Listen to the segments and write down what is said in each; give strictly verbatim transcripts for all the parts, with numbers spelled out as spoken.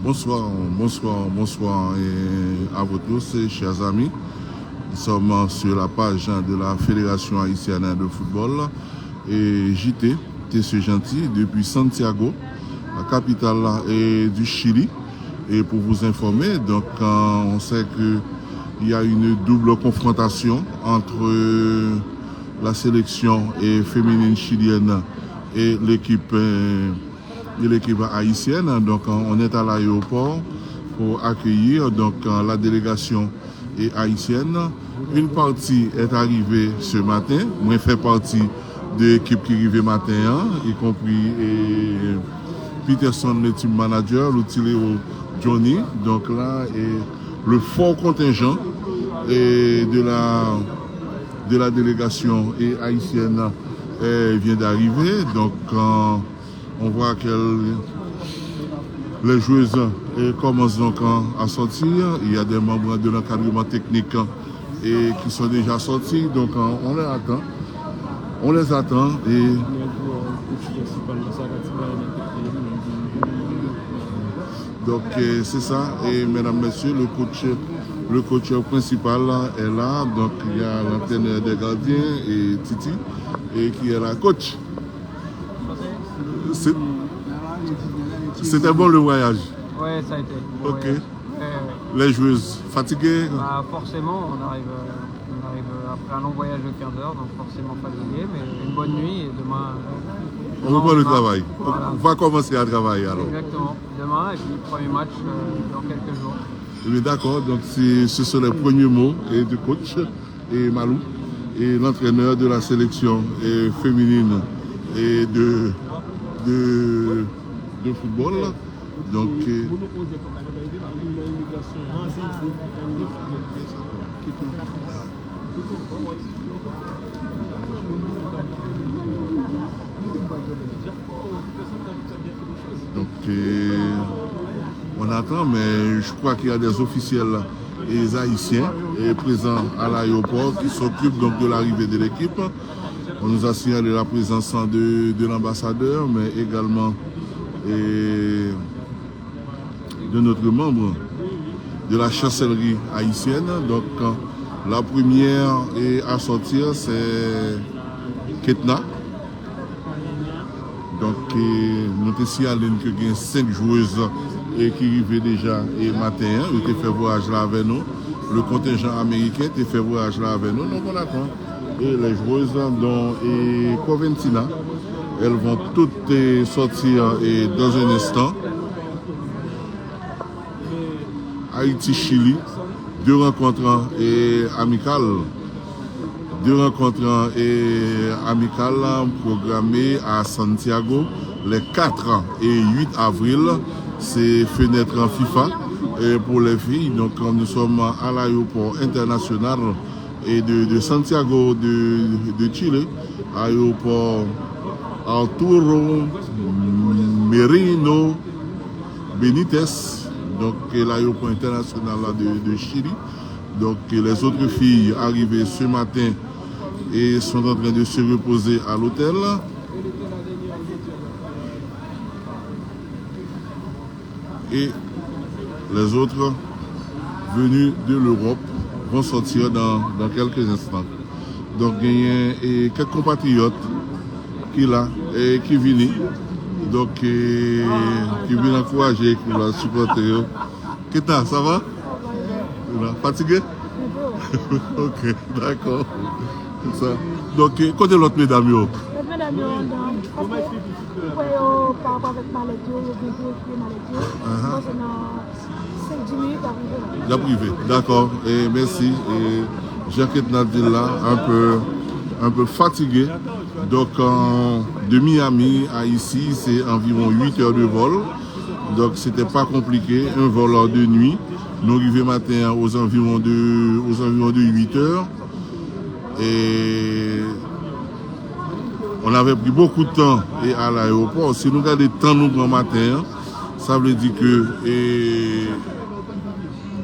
Bonsoir, bonsoir, bonsoir et à vous tous, chers amis. Nous sommes sur la page de la Fédération haïtienne de football et J T, T C Gentil, depuis Santiago, la capitale, euh, du Chili. Et pour vous informer, donc, euh, on sait que il y a une double confrontation entre, euh, la sélection, euh, féminine chilienne et l'équipe, euh, et l'équipe haïtienne. Donc, euh, on est à l'aéroport pour accueillir, donc, euh, la délégation, euh, haïtienne. Une partie est arrivée ce matin. Mwen fè pati de ekip ki rive maten an, y compris, euh, Peterson, le team manager, Loutileo, Johnny. Donc là, euh, le fort contingent, euh, de la, de la délégation, euh, haïtienne, euh, vient d'arriver. Donc, euh, on voit que les joueuses, euh, commencent donc, euh, à sortir. Il y a des membres de l'encadrement technique, euh, et qui sont déjà sortis. Donc, euh, on les attend. On les attend et donc, euh, c'est ça. Et mesdames, messieurs, le coach, le coach principal est là. Donc, il y a l'entraîneur des gardiens et Titi, et qui est là. Coach, c'est, c'était bon le voyage? Ouais, ça a été. Bon voyage. Ok. Ouais, ouais. Les joueuses fatiguées? Bah, forcément, on arrive, euh, on arrive, euh, après un long voyage de quinze heures, donc forcément fatigué, mais une bonne nuit et demain, euh, on reprend le travail. Voilà. On va commencer à travailler alors. Exactement. Demain, et puis premier match, euh, dans quelques jours. Eh bien, d'accord, donc c'est, ce sont les premiers mots, eh, du coach, eh, Malou, eh, l'entraîneur de la sélection, eh, féminine, eh, de, de, de football. Donc, eh, Donc, euh, on attend, mais je crois qu'il y a des officiels, euh, haïtiens, euh, présents à l'aéroport qui s'occupent donc de l'arrivée de l'équipe. On nous a signalé la présence de, de l'ambassadeur, mais également, euh, de notre membre de la chancellerie haïtienne. Donc, euh, la première, euh, à sortir, c'est Ketna. Donk, eh, nou te siyale n ke gen senk jwez, eh, ki rive deja, eh, maten an. Yo te fè vwayaj la avè nou. Le kontenjan ameriken te fè vwayaj la avè nou. Donk, on attend. Et les joueuses, dont, eh, Coventina, elles vont toutes, eh, sortir, eh, dans un instant. Haïti-Chili, deux rencontres, eh, amicales. Deux rencontres, eh, amicales programmées à Santiago les quatre et huit avril. C'est fenêtre FIFA, eh, pour les filles. Donc, nous sommes à l'aéroport international et de, de Santiago de, de Chile, aéroport Arturo Merino Benitez, donc, l'aéroport international là de, de Chili. Donc, les autres filles arrivées ce matin et sont en train de se reposer à l'hôtel. Et les autres venus de l'Europe vont sortir dans, dans quelques instants. Donk, genyen, eh, kèk konpatriyòt ki la, eh, ki vini. Donk, eh, ki vin ankouraje ekip la, sipòte yo. Ketna, ça va? Ou la? Fatige? Ok, dakò. Se sa. Donk, eh, kote lòt medam yo? Lòt medam yo andan. Paske, ou kwè yo pa rapò avèk malèt yo, yo gen pou yo fouye malèt yo. Aha. Paske nan senk, dis minit, y ap rive la. Y ap rive, dakò. E mèsi. E jan Ketna di l la, un peu, un peu fatigué. Donc, euh, de Miami à ici, c'est environ huit heures de vol. Donc, c'était pas compliqué. Un vol de nuit. Nou rive maten an aux environs de, aux environs de huit heures. Et on avait pris beaucoup de temps et à l'aéroport. Si nou gade tan nou pran maten an, sa vle di ke, eh,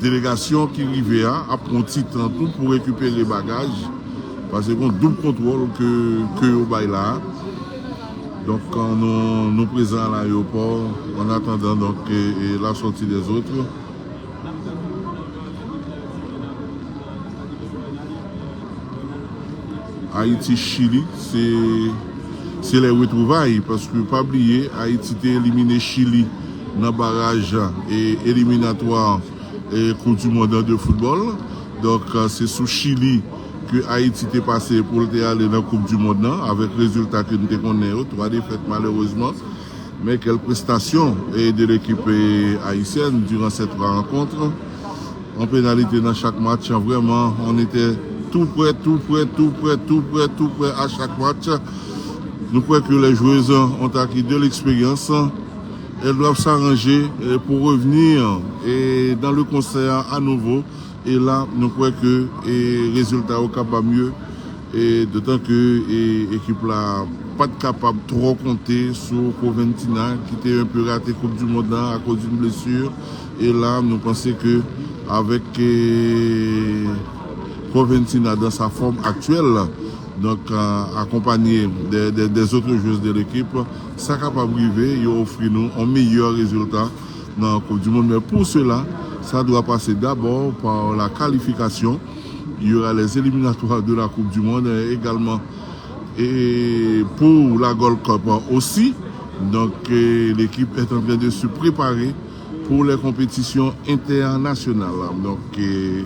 delegasyon ki rive a ap pran ti tan tou pou rekipere bagaj, paske gon doub kontwòl ke, ke yo bay la a. Donc, euh, nous, nous présents à l'aéroport, en attendant donc, et, et la sortie des autres. Ayiti, Chili, se, se lè retwouvay, paske pa bliye, Ayiti te elimine Chili nan baraj e eliminatwa e Koup di Mond de foutbòl. Donk, se sou Chili ke Ayiti te pase pou l te ale nan Koup di Mond nan, avèk rezilta ke n te konnen yo, twa defèt malerezman. Men kèl prestasyon e de l'équipe haïtienne durant ces trois rencontres. An penalite nan chak match, vrèman, on était tout près, tout près, tout près, tout près, tout près à chaque match. Nous croyons que les joueuses ont acquis de l'expérience. Elles doivent s'arranger, euh, pour revenir, euh, dans le concert à nouveau. E la, nou kwè ke, e, rezilta yo kapab mye, e, dotan ke, e, ekip la pa t kapab twò konte sou Coventina, ki te un peu rate Koup di Mond nan akoz d'une blessure. E la, nou panse ke avèk, e, Coventina dans sa forme actuelle, donc, euh, accompagnée des, des, des autres joueuses de l'équipe, sa kapab rive, yo ofri nou yon meyè rezilta nan Koup di Mond. Men pou sela, sa dwa pase dabò pa la kalifikasyon. Il y aura les éliminatoires de la Coupe du Monde, euh, également, et pour la Gold Cup aussi. Donc, euh, l'équipe est en train de se préparer pour les compétitions internationales. Donc, euh,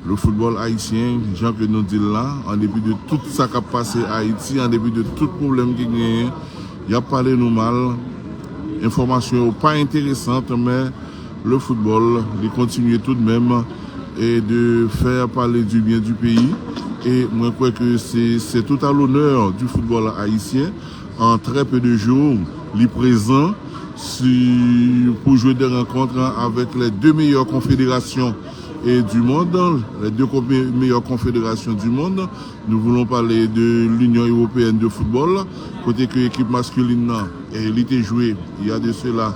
le football haïtien, jan ke nou di l la, an depi de tout sa k ap pase Ayiti, an depi de tout pwoblèm ki genyen, y ap pale nou mal, enfòmasyon yo pa enteresan, men le football, li kontinye tout de même et de faire parler du bien du pays. E mwen kwè ke se, c'est tout à l'honneur du football haïtien. En très peu de jours, li prezan si, pour jouer des rencontres avec les deux meilleures confédérations et du monde, les deux co- meilleures confédérations du monde. Nous voulons parler de l'Union européenne de football, kote ke ekip masculin nan, e, li te jwe, il y a de cela,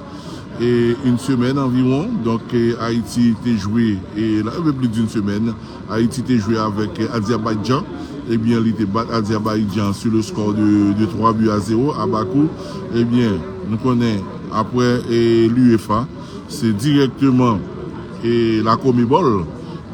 e, une semaine environ. Donc, e, Ayiti te jwe, e, la, un peu plus d'une semaine, Ayiti te jwe avèk, e, Azerbaïdjan. Ebyen, li te bat Azerbaïdjan sur le score de, de trois buts à zéro à Bakou. Ebyen, nou konnen, apre, e, l'UEFA, se dirèkteman, e, la CONMEBOL,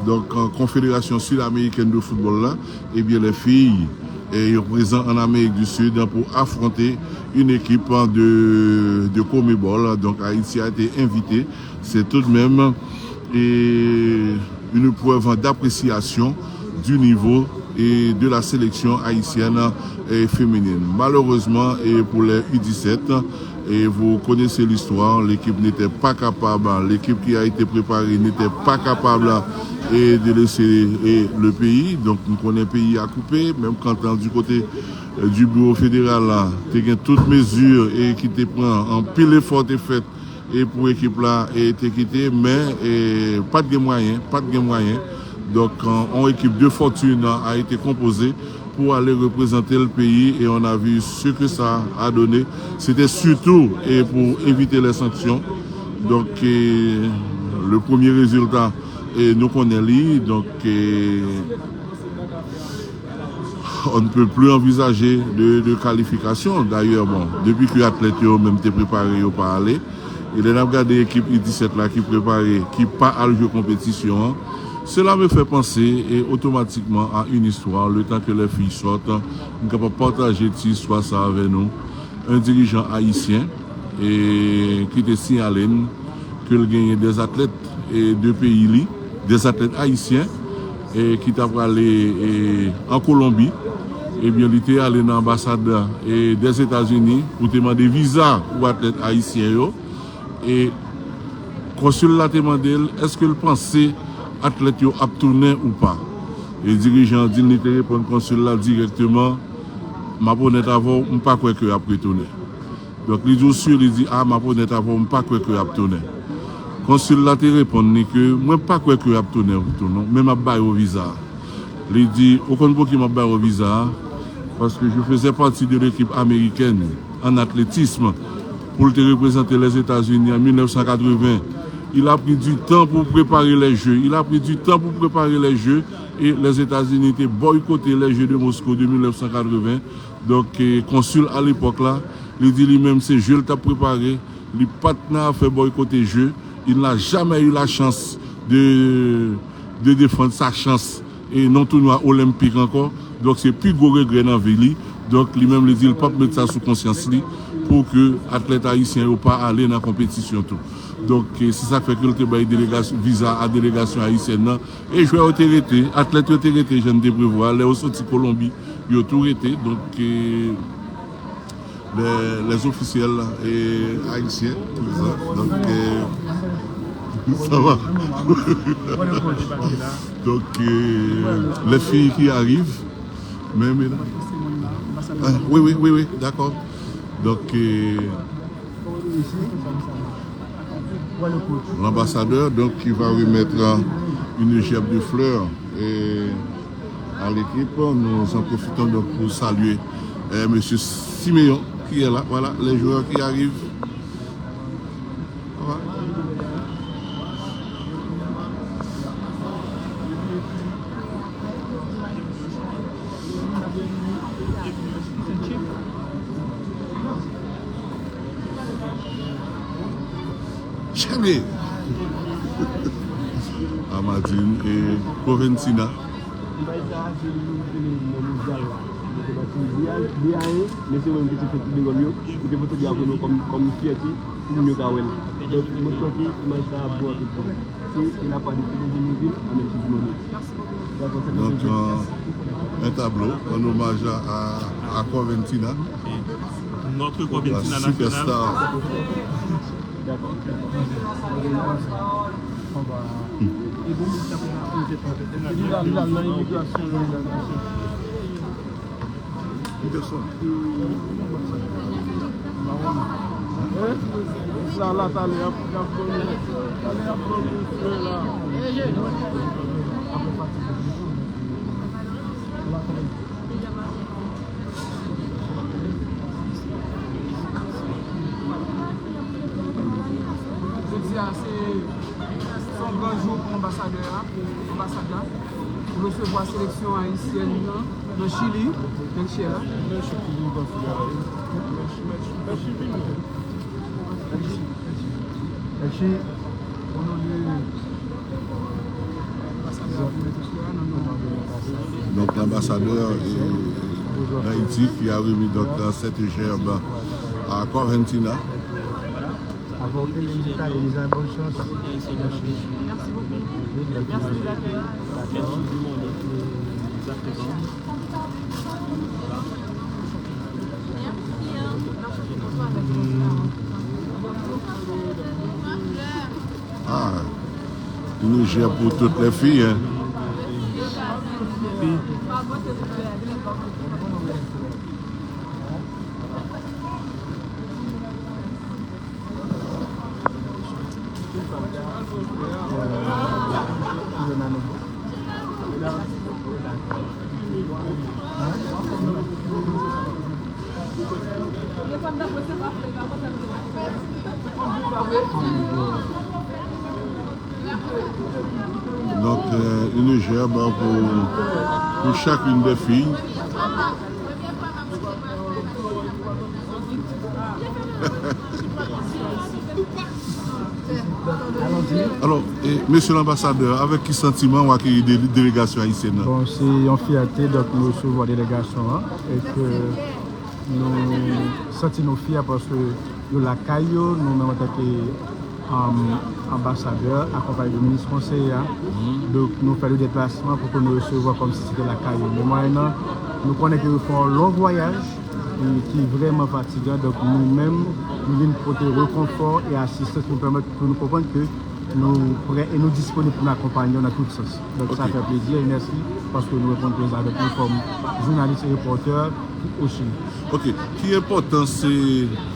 donk, e, Confédération Sud-Américaine de Football la, ebyen, les filles, e, yo prezan an Amérique du Sud pour affronter une équipe de, de CONMEBOL. Donc, Haïti a été invité. C'est tout de même, e, une preuve d'appréciation du niveau et de la sélection haïtienne, e, féminine. Malheureusement, e, pour les U dix-sept, et vous connaissez l'histoire, l'équipe n'était pas capable, l'équipe qui a été préparée n'était pas capable, e, de laisser, e, le pays. Donc, nou konnen peyi a koupe, menm kantan du côté, e, du bureau fédéral la, te gen tout mezi, e, ki te pran, anpil efò te fèt, e, pou ekip la, e, te kite, men, e, pa t gen mwayen, pa t gen mwayen. Donc, euh, une équipe de fortune a été composée pour aller représenter le pays et on a vu ce que ça a donné. C'était surtout, e, pour éviter les sanctions. Donc, e, le premier résultat, e, nou konnen li. Donc, e, on ne peut plus envisager de, de qualification. D'ailleurs, bon, depi ke atlèt yo menm te prepare, yo pa ale. E lè n ap gade ekip U dix-sept la ki prepare, ki pa al jwe konpetisyon an, cela me fait penser, e, automatiquement à une histoire, le temps que les filles sortent, m kapab pataje ti istwa sa avè nou. Un dirijan ayisyen, e, ki te siyale n ke l genyen des athlètes, e, de peyi li, des athlètes haïtiens, e, ki ta prale, e, an Kolonbi. Ebyen, li te ale nan anbasad, e, des États-Unis pou te mande viza pou atlèt ayisyen yo. E konsil la te mande l, èske l panse atlèt yo ap tounen ou pa? E dirijan an di l, li te reponn konsil la dirèkteman, "M ap onèt avè w, m pa kwè ke y ap retounen." Donk, li di w si, li di, "A, m ap onèt avè w, m pa kwè ke y ap tounen." Konsil la te reponn li ke, "Mwen pa kwè ke y ap tounen tou non, men m ap ba yo viza a." Li di, "Ou konn pouki m ap ba yo viza a? Parce que je faisais partie de l'équipe américaine en athlétisme pou l te reprezante les États-Unis en mil nèf san katreven. Il a pris du temps pour préparer les Jeux. Il a pris du temps pour préparer les Jeux et les États-Unis te boycotté les Jeux de Moscou de mil nèf san katreven." Donk, e, konsil a lepòk la, Li di li menm se je l t ap prepare, li pa t nan afè bòykote je, il n'a jamais eu la chance de, de défendre sa chans e nan tounwa olenpik ankò. Donk se pi gwo regrè nan vi li. Donk li menm li di l p ap met sa sou konsyans li pou ke atlèt ayisyen yo pa ale nan konpetisyon tou. Donk e se sa k fè ke l te bay delegasyon, viza a delegasyon ayisyèn nan. E jwè yo te rete, atlèt yo te rete jan n te prevwa. Lè yo soti Kolonbi, yo tou rete. Donk e les, les officiels et haïtiens présents. Donc, euh, ça va. Donc, euh, les filles qui arrivent, même là. Ah, oui, oui, oui, oui, d'accord. Donc, euh, l'ambassadeur, donc, qui va remettre euh, une gerbe de fleurs. Et à l'équipe. Nous en profitons donc pour saluer euh, Monsieur Siméon qui est là. Voilà, les joueurs qui arrivent. Voilà. Chèlbye. Amadin e Coventina. Bay sa, se nou ki te nan mondyal la. Yo te pati de a, de a en, men se mwen ki te fè tout degòm yo. Yo te pote drapo nou kòm, kòm fyète pou moun yo ka wè l. Donk, mwen kwè ke imaj sa ap bon anpil pou nou. Se, se la pa de Filizini Vil an menm si di mwen. Donk, euh, un tableau en hommage à, à, à Coventina, notre Coventina nationale. Superstar. Sa la, talè ap, ap ban nou, talè ap ban nou flè la. Jodi a, se, se yon gran jou pou anbasadè a, pou anbasad la, pou resevwa seleksyon ayisyèn nan, nan Chili, nan Chili. Donc, l'ambassadeur euh, d'Haïti qui a remis donc euh, cette gerbe à Corventina. Avant que les Italiens aient bonne chance. Merci beaucoup. Merci de l'accueil. Merci. Ah, une gerbe pour toutes les filles, hein. Donc, euh, une gerbe pour, pour chacune des filles. Alò, e, mesye lanbasadè, avèk ki santiman w akeyi de, delegasyon ayisyèn nan? Bon, se yon fyète, donk, nou resevwa delegasyon an, e ke nou santi nou fyè paske yo lakay yo, nou menm antanke, um, anbasadè, akonpaye de minis konseye a. Donk, nou fè le deplasman pou ke nou resevwa kòmsi se te lakay yo. Men mwayennan, nou konnen ke yo fè yon long vwayaj, e ki vrèman fatigan. Donk, nou menm, nou vin pote rekonfò e asistans pou pèmèt pou nou konprann ke nou prè e nou disponib pou nou akonpaye yo nan tout sans. Donk, sa fè plezi e mèsi paske nou reponn prezan avèk nou kòm jounalis e repòtè o Chili. Ok. Ki enpòtans se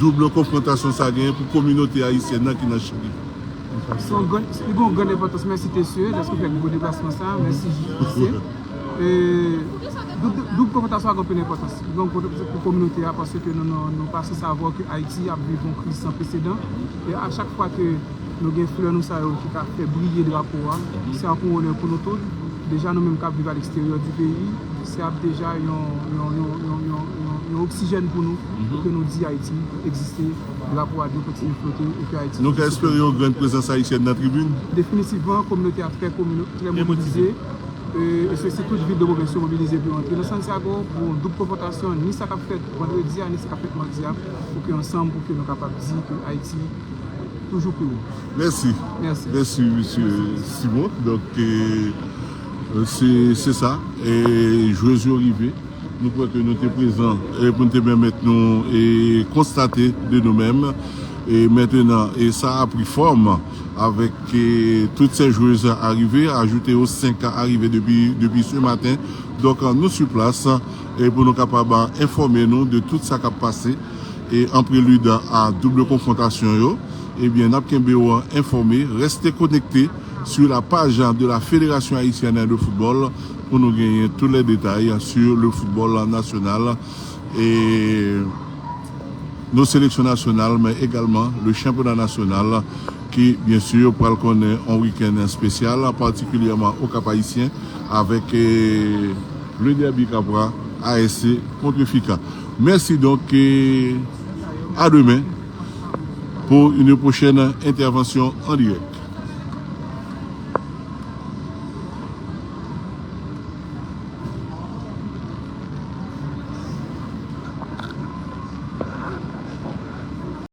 doub konfwontasyon sa genyen pou kominote ayisyèn nan ki nan Chili? Se yon gran, li gen yon gran enpòtans. Mèsi, Tesye, dèske w fè gwo deplasman sa. Mèsi, Tesye. E, doub, doub konfwontasyon a gen anpil enpòtans. Li gen yon gwo enpòtans pou kominote a, paske nou, nou, nou pa sanse sawa ke Ayiti ap viv yon kriz san presedan. E a chak fwa ke nou gen flè nou sa yo ki ka fè briye drapo a, se ap yon onè pou nou tout. Deja, nou menm k ap viv aleksteryè di peyi, se ap deja yon, yon, yon oksijèn pou nou, pou ke nou di Ayiti egziste, drapo a dwe kontinye flote e ke Ayiti Nou ka espere yon grenn prezans ayisyèn nan tribin. Definitivman, kominote a trè komino- trè mobilize. E se tout vil de pwovens yo mobilize pou yo antre nan Santiago pou yon doub konfwontasyon, ni sa k ap fèt vandredi a, ni sa k ap fèt madi a, pou ke ansanm, pou ke nou kapab di ke Ayiti toujou pi wo. Mèsi. Mèsi. Mèsi, mesye Simon. Donk, e, se se sa. E jwez yo rive. Nou kwè ke nou te prezan e pou n te pèmèt nou e konstate de nou menm. E mentenan, e sa a pri fòm avèk e, tout se jwez arive, ajoute o senk ka arive depi depi se maten. Donk, nou sou plas e pou nou kapab enfòme nou de tout sa k ap pase e an prelid a doub konfwontasyon yo. Ebyen, n ap kenbe w enfòme. Reste konekte sur la page de la Fédération Haïtienne de Football pour nous gagner tous les détails sur le football national et nos sélections nationales, mais également le championnat national qui, bien sûr, pral konnen yon week-end spécial, particulièrement au Cap-Haïtien, avec eh, le derby Capra A S C contre F I C A. Merci donc et à demain pour une prochaine intervention en direct.